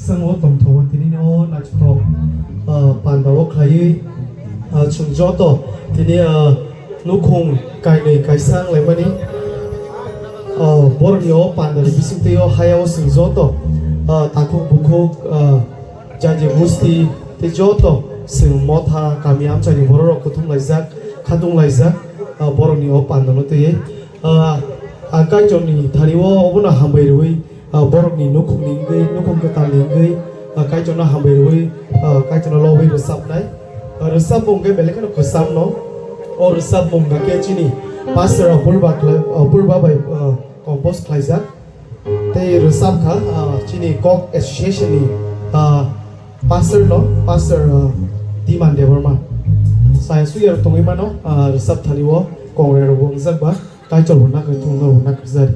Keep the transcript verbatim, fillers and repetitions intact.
Sango tongthogo tini o naithothok, ah, panda o khlaiwi, ah, chwng joto tini, ah, nukhung kainwi kaisa wnglaimani. Ah, borokni o pandani bisingtwi o hayao chwng joto, ah, takhuk bukhuk, ah, jaji gusti tei joto chwng motha kami amchaini bororok kuthum laijak, khatung laijak, ah, borokni o pandano twiwi, ah, ah, Kaitorni thani o obono hambai rwui, ah, borokni nukhungni wngwi, nukhung kwtalni wngwi, ah, Kaitorno hambai rwui, ah, Kaitorno lobwi rwchapnai. Ah, rwchapmung khe belai kheno kwchamno. O rwchapmung hwnkhe chini Pastor Apurba khlai-, Apurba bai, ah, compose khlaijak. Tei rwchapkha, ah, chini Kok Association ni, ah, Pastor no, Pastor, ah, Diman Debbarma. Sai suyar tongwi mano, ah, rwchap thani o kongrai rok bo wngjak ba, Kaitor bo nakhai thung, norok bo nakhai jari.